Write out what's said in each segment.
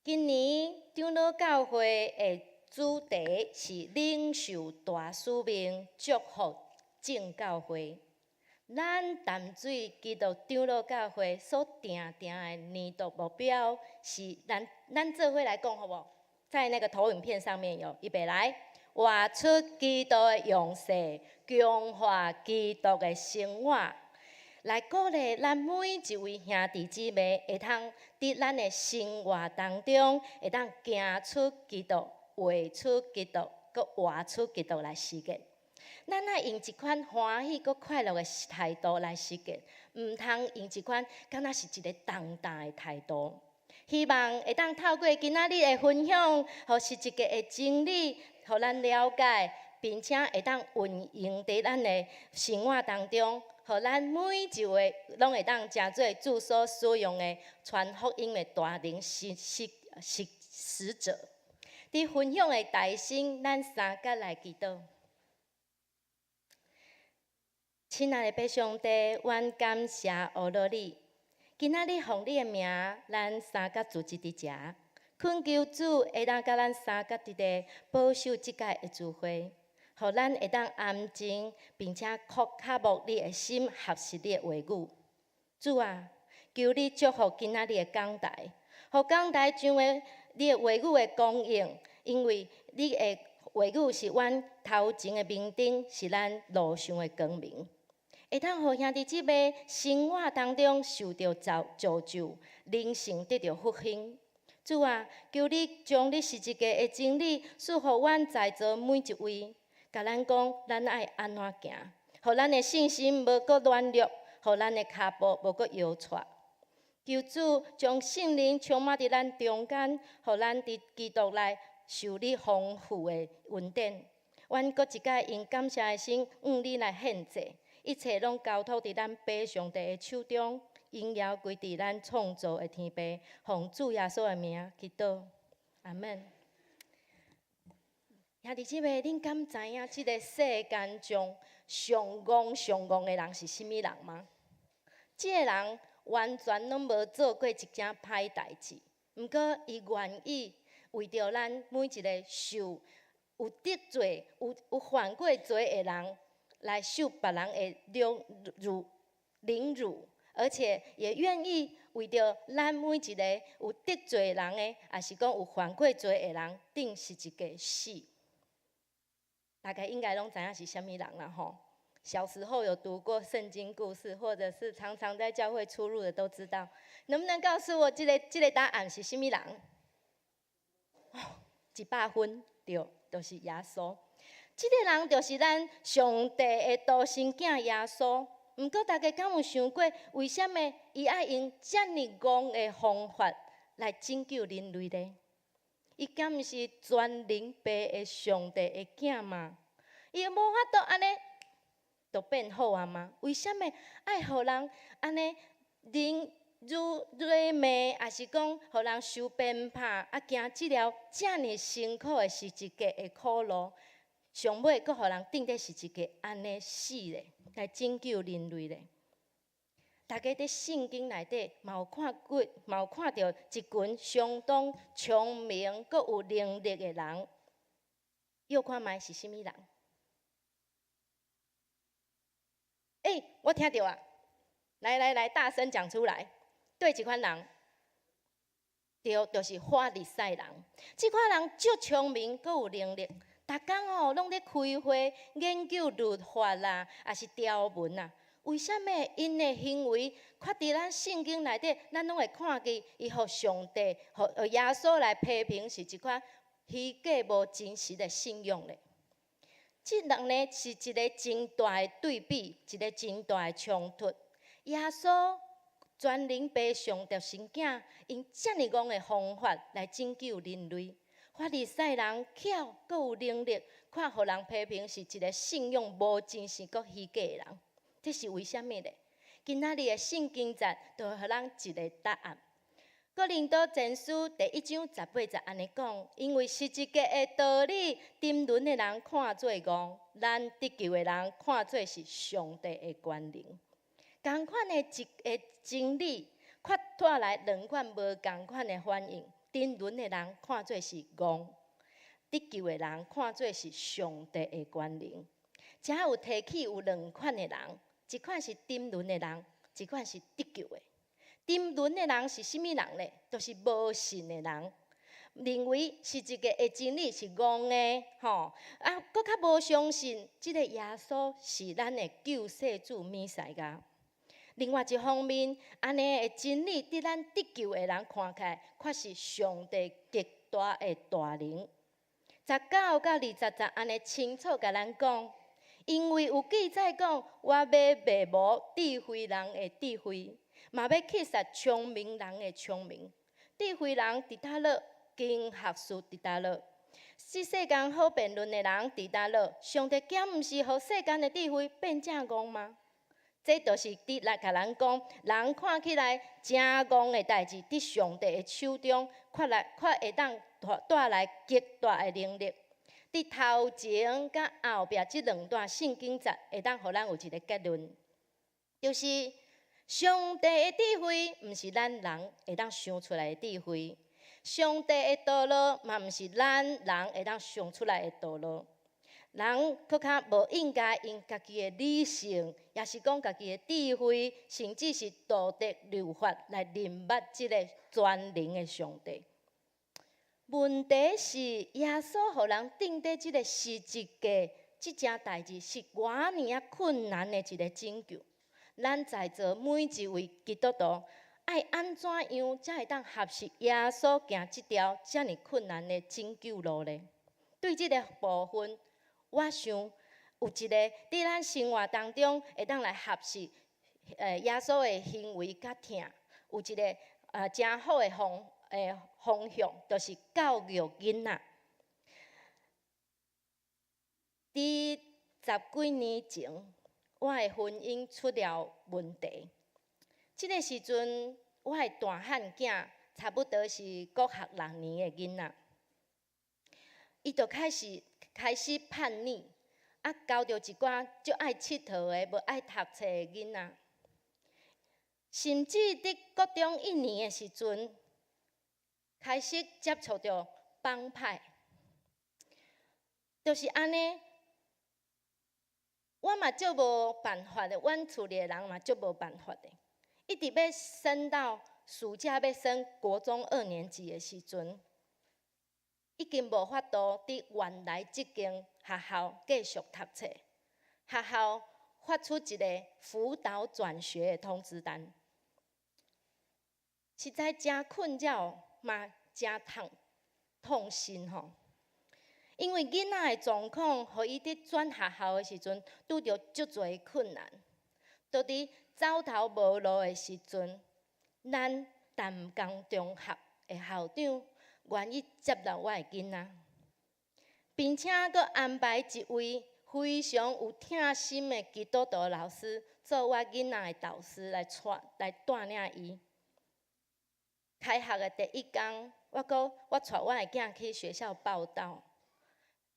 今年長老教會的主題是領受大使命，祝福眾教會。咱淡水基督長老教會所訂定的年度目標是，咱咱做伙來講好無？在那個投影片上面有，預備來，活出基督的樣式，強化基督的生活，來鼓勵咱每一位兄弟姊妹，會通佇咱的生活當中，會當行出基督，畫出基督，閣活出基督來實踐。咱愛用一款歡喜閣快樂的態度來實踐，毋通用一款敢若是一个重擔的態度。希望會當透過今仔日的分享，予十字架的真理，予咱了解，並且會當運用佇咱的生活當中，予咱每一位攏會當成做主所使用的傳福音的大能使使使使者。佇分享的台先，咱三佮來祈禱。親愛的父上帝，阮感謝阿羅你。今仔日奉你的名，咱三佮聚集佇遮，懇求主會當佮咱三佮佇咧保守這擺的聚會，予咱會當安靜，並且渴慕你的心，學習你的話語。主啊，求你祝福今仔日的講台，予講台上的你的話語的供應，因為你的話語是阮頭前的明燈，是咱路上的光明。會當予兄弟姊妹生活當中受著造造就，靈性得著復興。主啊，求你將你十字架的真理賜予阮在座每一位，共咱講咱愛按怎行，予咱的信心無閣軟弱，予咱的跤步無閣搖掣。求主將聖靈充滿佇咱中間，予咱佇基督內受你豐富的恩典。阮閣一擺用感謝的心，向你來獻祭。一切攏交託佇咱父上帝的手中，榮耀歸佇咱創造的天父，奉主耶穌的名祈禱，阿門。兄弟姊妹，恁敢知影這个世間上上戇上戇的人是啥物人嗎？這个人完全攏無做過一件歹代誌，毋過伊願意為著咱每一个受有得罪、有有犯過罪的人，來受別人的凌辱、凌辱，而且也願意為著咱每一个有得罪人的，抑是講有犯過罪的人，釘十字架死。大家應該攏知影是啥物人啦吼。小時候有讀過聖經故事，或者是常常在教會出入的都知道。能不能告訴我，這个這个答案是啥物人？哦，100分對，就是耶穌。這个人就是咱上帝的獨生囝耶穌。毋過，大家敢有想過，為啥物伊愛用遮爾戇的方法來拯救人類呢？伊敢毋是全能父的上帝的囝嗎？伊無法度按呢，就變好啊嗎？為啥物愛予人按呢凌辱辱罵，抑是講予人受鞭打，啊，行這條遮爾辛苦的十字架的苦路？上尾閣予人釘佇十字架，按呢死咧，來拯救人類咧。大家佇聖經內底嘛有看過，嘛有看著一群相當聰明、閣有能力的人。臆看覓是啥物人？欸，我聽著啊！來來來，大聲講出來！佗一款人？對，就是法利賽人。這款人足聰明，閣有能力。逐工吼攏咧開會研究律法啦，抑是條文啊。為啥物𪜶的行為，看佇咱聖經內底，咱攏會看見伊予上帝、予耶穌來批評，是一款虛假無真實的信仰咧。這兩个是一个真大的對比，一個真大的衝突。耶穌全能父上帝生囝，用遮爾戇的方法來拯救人類。法利賽人巧，閣有能力，卻予人批評是一个信仰無真實、閣虛假的人。這是為啥物咧？今仔日的聖經節就予咱一个答案。哥林多前書第一章十八節按呢講：因為十字架的道理，沉淪的人看做戇，咱得救的人看做是上帝的權能。仝款的一个真理，卻帶來兩款無仝款的反應。沉淪的人看做是戇，得救的人看做是上帝的權能。遮有提起有兩款的人，一款是沉淪的人，一款是得救的。沉淪的人是啥物人呢？就是無信的人，認為十字架的真理是戇的，吼啊，閣較無相信這个耶穌是咱的救世主彌賽亞。另外一方面，按呢的真理，佇咱得救的人看起來，卻是上帝極大的大能。19到20節按呢清楚共咱講，因為有記載講，我欲滅無智慧人的智慧，嘛欲去殺聰明人的聰明。智慧人佇佗落，經學士佇佗落？這世間好辯論的人佇佗落？上帝敢毋是予世間的智慧變正戇嗎？這就是佇來共咱講，人看起來誠戇的代誌，佇上帝的手中，卻來卻會當帶來極大的能力。佇頭前佮後壁這兩段聖經節，會當予咱有一个結論，就是上帝的智慧，毋是咱人會當想出來的智慧；上帝的道路，嘛毋是咱人會當想出來的道路。人閣較無應該用家己的理性，抑是講家己的智慧，甚至是道德律法來認捌這个全能的上帝。問題是耶穌予人釘佇這个十字架，這件代誌是偌爾仔困難的一个拯救。咱在座每一位基督徒，愛按怎樣才會當學習耶穌行這條遮爾困難的拯救路呢？對這个部分，我想有一个佇咱生活當中會當來學習，耶穌的行為佮疼，有一个誠好的方向，就是教育囡仔。佇十幾年前，我的婚姻出了問題。這个時陣，我的大漢囝差不多是國學六年的囡仔，伊就開始叛逆，啊，交著一寡足愛𨑨迌的、無愛讀冊的囡仔，甚至佇國中一年的時陣，開始接觸著幫派，就是按呢，我嘛足無辦法的，阮厝裡的人嘛足無辦法的，一直欲升到暑假欲升國中二年級的時陣，已經無法度佇原來這間學校繼續讀冊，學校發出一个輔導轉學的通知單，實在誠困擾，嘛誠痛心吼。因為囡仔的狀況，予伊佇轉學校的時陣，拄著足濟困難。就佇走投無路的時陣，咱淡江中學的校長願意接納我的囡仔，並且閣安排一位非常有疼心的基督徒老師做我囡仔的導師來帶領伊。開學的第一工，我閣我帶我的囝去學校報到。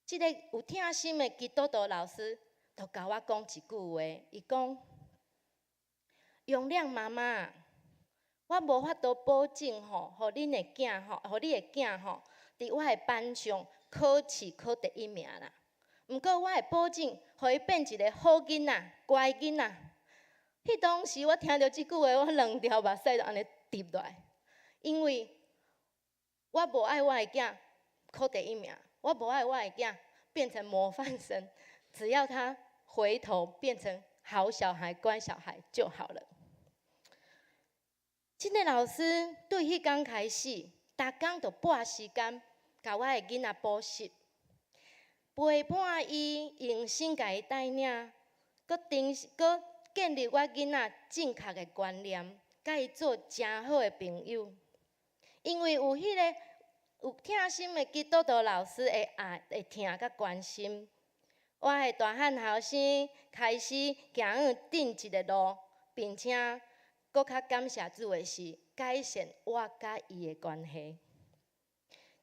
這个有疼心的基督徒老師，就共我講一句話，伊講：容亮媽媽，我無法度保證吼，予恁的囝吼，予你的囝吼，佇我的班上考試考第一名啦。毋過我會保證，予伊變一个好囡仔、乖囡仔。彼當時我聽著這句話，我兩條目屎就按呢滴落來，因為我無愛我的囝考第一名，我無愛我的囝變成模範生，只要他回頭變成好小孩、乖小孩就好了。這个老師對彼工開始，逐工就撥時間共我的囡仔補習，陪伴伊，用心共伊帶領，閣定閣建立我囡仔正確的觀念，共伊做誠好的朋友。因為有彼个有疼心的基督徒老師的愛、的疼佮關心，我的大漢後生開始行向正直的路，並且閣較感謝主的是改善我佮伊的關係。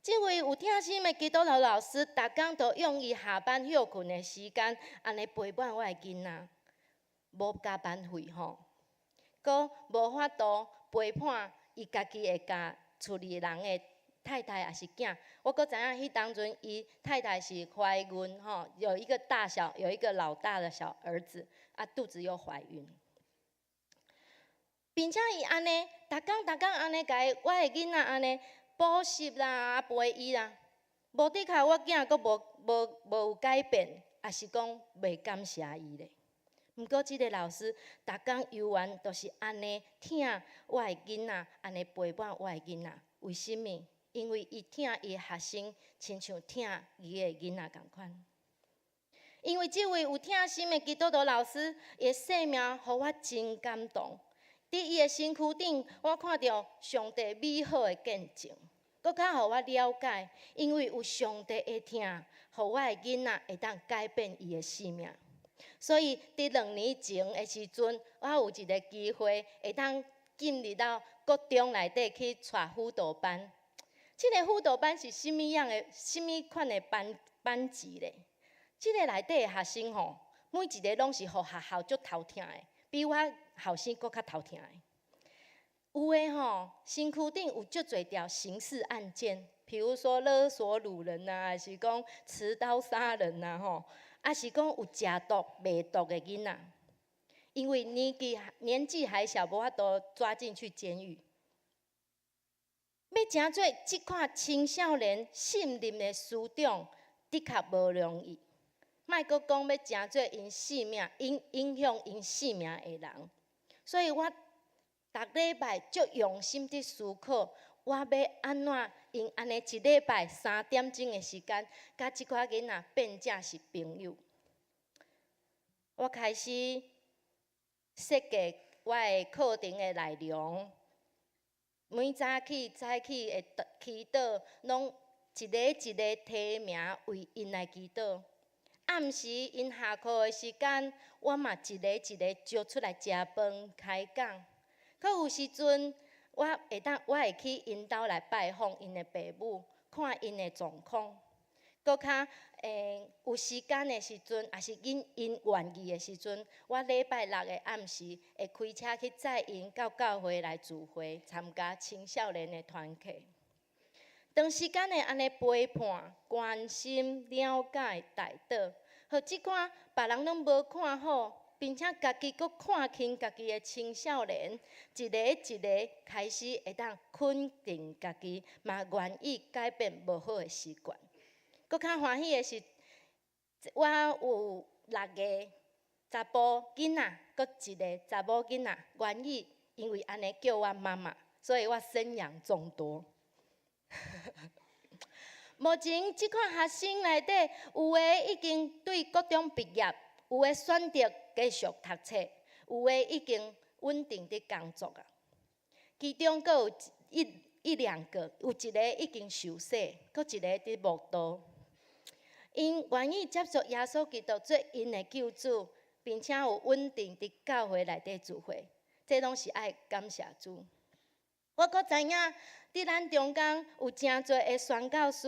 這位有疼心的基督徒老師，逐工都用伊下班歇睏的時間，按呢陪伴我的囡仔，無加班費吼，閣無法度陪伴伊家己會共厝裡人的太太抑是囝，我閣知影彼當陣伊太太是懷孕吼，有一個大小，有一個老大的小兒子，啊，肚子又懷孕，並且伊按呢，逐工逐工按呢，共我的囡仔按呢補習啦，陪伊啦，無的確我囝閣無有改變，抑是講袂感謝伊咧。毋過這個老師，逐工猶原都是按呢疼我的囡仔，按呢陪伴我的囡仔。為啥物？因為伊疼伊的學生，親像疼伊的囡仔仝款。因為這位有疼心的基督徒老師，伊的生命予我真感動。佇伊的身軀頂，我看著上帝美好的見證，閣較予我了解，因為有上帝的疼，予我的囡仔會當改變伊的生命。所以，佇2年前的時陣，我有一個機會會當進入到國中內底去帶輔導班。這個輔導班是啥物樣的、啥物款的班級咧？這個內底的學生吼，每一個攏是予學校足頭疼的，比我後生閣較頭疼的。有的吼，身軀頂有足濟條刑事案件，譬如說勒索擄人啊，還是講持刀殺人啊，吼。抑是講有食毒賣毒的囡仔，因為年紀還小，無法度抓進去監獄。欲成做這款青少年信任的師長，的確無容易。莫閣講欲成做𪜶性命影響𪜶性命的人，所以我逐禮拜足用心佇思考，我欲按怎用按呢一禮拜3點鐘的時間，佮這寡囡仔變成是朋友。我開始設計我的課程的內容，每早起早起的祈禱，攏一个一个提名為𪜶來祈禱。暗時𪜶下課的時間，我嘛一个一個招出來食飯開講。閣有時陣，我會去𪜶兜來拜訪𪜶的爸母，看𪜶的狀況。閣較有時間的時陣，抑是𪜶願意的時陣，我禮拜六的暗時會開車去載𪜶到教會來聚會，參加青少年的團契。長時間的按呢陪伴、關心、了解、代禱，予這款別人攏無看好，並且家己閣看輕家己的青少年，一个一个開始會當肯定家己，嘛願意改變無好的習慣。閣較歡喜的是，我有六个查埔囡仔，閣一个查某囡仔願意，因為按呢叫我媽媽，所以我生養眾多。目前這款學生內底，有的已經對國中畢業，有的選擇繼續讀冊，有的已經穩定佇工作啊。其中閣有一兩個，有一个已經受洗，閣一个佇慕道。𪜶願意接受耶穌基督做𪜶的救主，並且有穩定佇教會內底聚會，這攏是愛感謝主。我閣知影，佇咱中間有誠濟的宣教師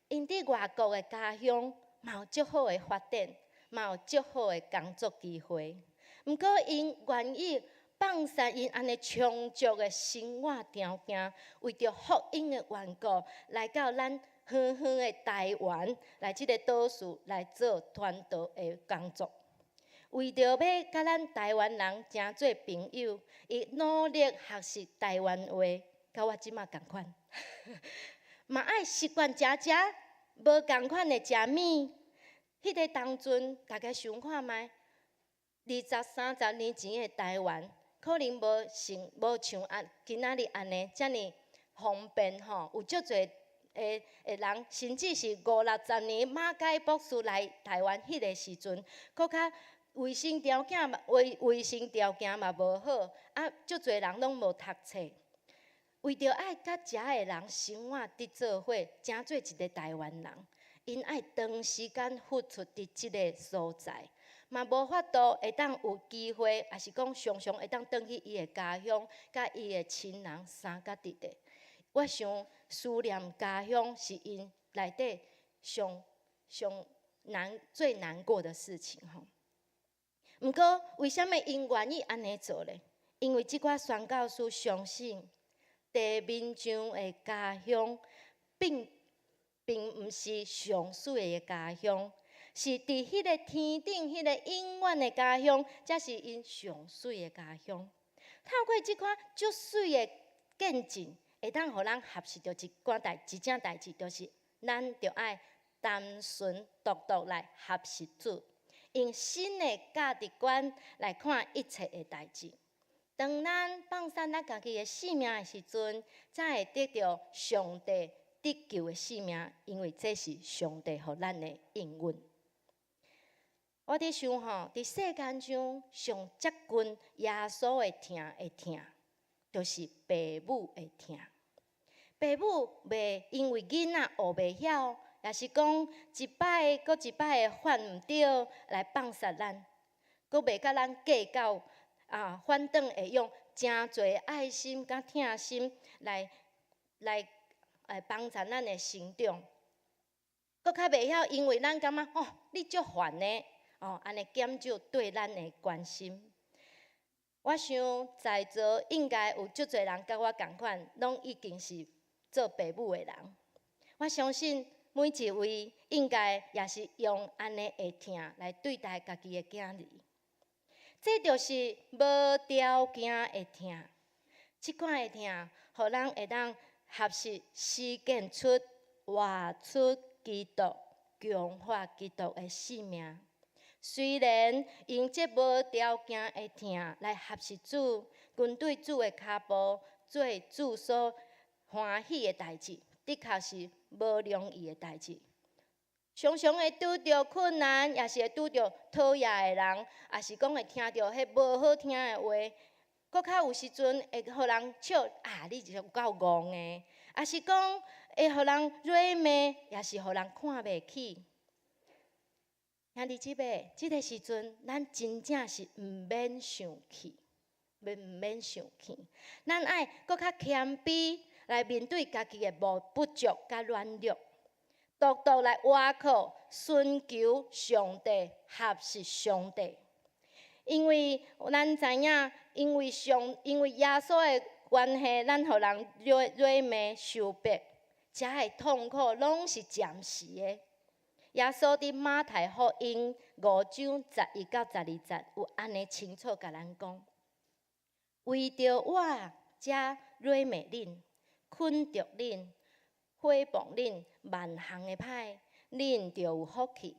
，𪜶佇外國的家鄉嘛有足好的發展，嘛有足好的工作機會。毋過𪜶願意放捨𪜶按呢充足的生活條件，為著福音的緣故，來到咱遠遠的台灣，來這个島嶼來做傳道的工作。為著欲佮咱台灣人成做朋友，伊努力學習台灣話，佮我這馬仝款，嘛愛習慣食食無仝款的食物。彼个當陣，大家想看覓？二十三十年前的台灣，可能無像按今仔日按呢遮爾方便吼，有足濟的人，甚至是五六十年馬偕博士來台灣彼个時陣，閣較衛生條件嘛，衛生條件嘛無好，啊，足濟人攏無讀冊。為著愛佮遮的人生活佇做伙，成做一个台灣人，𪜶愛長時間付出佇這个所在，嘛無法度會當有機會，抑是講常常會當轉去伊的家鄉，佮伊的親人相佮佇的。我想思念家鄉是𪜶內底上上難最難過的事情吼。毋過，為啥物𪜶願意按呢做咧？因為這寡宣教師相信，地面上的家鄉並毋是上媠的家鄉，是佇彼个天頂、彼个永遠的家鄉，才是𪜶上媠的家鄉。透過這款足媠的見證，會當予咱學習著一寡代一件代誌，就是咱著愛單純獨獨來學習主，用新的價值觀來看一切的代誌。當咱放殺咱家己的性命的時陣，才會得著上帝得救的性命，因為這是上帝予咱的應允。我佇想吼，佇世間上上接近耶穌的疼的疼，就是爸母的疼。爸母袂因為囡仔學袂曉，抑是講一擺閣一擺的犯毋對來放殺咱，閣袂佮咱計較啊，反轉會用誠濟愛心佮疼心來幫助咱的成長。閣較袂曉因為咱感覺哦，你足煩的。哦，按呢減少對咱的關心。我想在座應該有足濟人佮我仝款，攏已經是做爸母的人。我相信每一位應該也是用按呢的疼來對待家己的囝兒。這就是無條件的疼。這款的疼，予咱會當學習實踐出活出基督、強化基督的生命。雖然用這無條件的疼來學習主，跟隨主的跤步，做主所歡喜的代誌，的確是無容易的代誌。常常會拄著困難，也是會拄著討厭的人，抑是講會聽著彼無好聽的話，閣較有時陣會予人笑啊，你這有夠戇的，抑是講會予人惹罵，抑是予人看袂起。兄弟姊妹，這个時陣，咱真正是毋免生氣，毋免生氣。咱愛閣較謙卑來面對家己的無不足佮軟弱，獨獨來倚靠、尋求上帝，學習上帝。因為咱知影，因為耶穌的關係，咱予人惹罵、受逼，遮的痛苦攏是暫時的。耶穌佇馬太福音5章11到12節有按呢清楚共咱講：為著我才惹罵恁、捆綁恁、誹謗恁萬項的歹，恁就有福氣，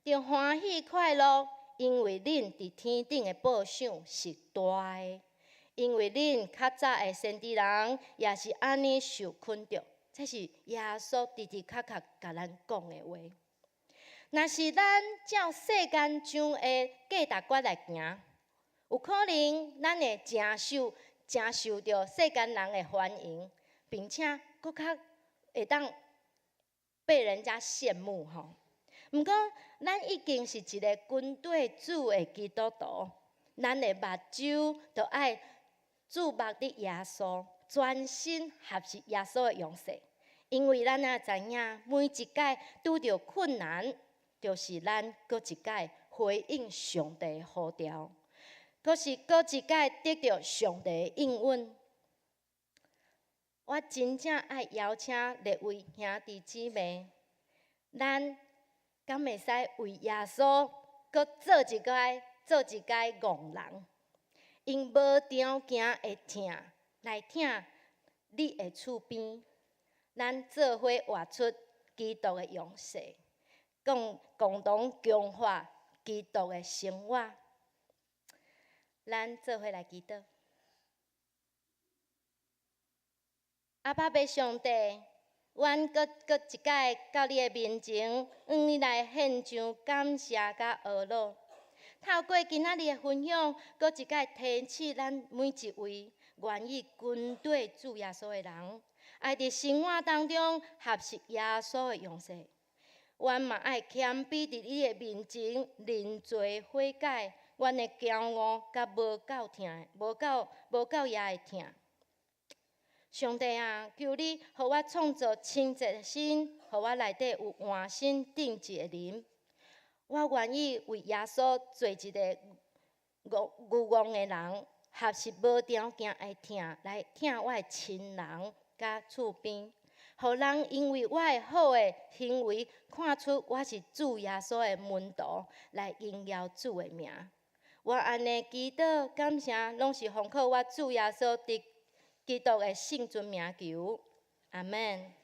著歡喜快樂，因為恁佇天頂的報賞是大的。因為恁較早的先知人也是按呢受捆綁。這是耶穌直直確確共咱講的話。若是咱照世間上的價值觀來行，有可能咱會誠受著世間人的歡迎，並且閣較會當被人家羨慕吼。毋過，咱已經是一个跟隨主的基督徒，咱的目睭著愛注目佇耶穌，專心學習耶穌的樣式。因為咱也知影，每一擺拄著困難，就是咱閣一擺回應上帝的呼召，閣是閣一擺得著上帝的應允。我真正愛邀請列位兄弟姊妹，咱敢會使為耶穌閣做一擺戇人，用無條件的疼來疼你的厝邊，咱做伙活出基督的樣式，共同強化基督的生活。咱做伙來祈禱。阿爸父上帝，阮閣閣一擺到你的面前，向你來獻上感謝佮呵咾。透過今仔日的分享，閣一擺提醒咱每一位願意跟隨主耶穌的人，愛佇生活當中學習耶穌的樣式。阮嘛愛謙卑佇你的面前認罪悔改，阮的驕傲佮無夠疼、無夠額的疼。上帝啊，求你予我創造清潔的心，予我內底有換新正直的靈。我願意為耶穌做一个愚戇的人，學習無條件的疼，來疼我的親人佮厝邊，予予人因為我的好的行為，看出我是主耶穌的門徒，來榮耀主的名。我按呢祈禱感謝，攏是奉靠我主耶穌基督的聖尊名求。阿門。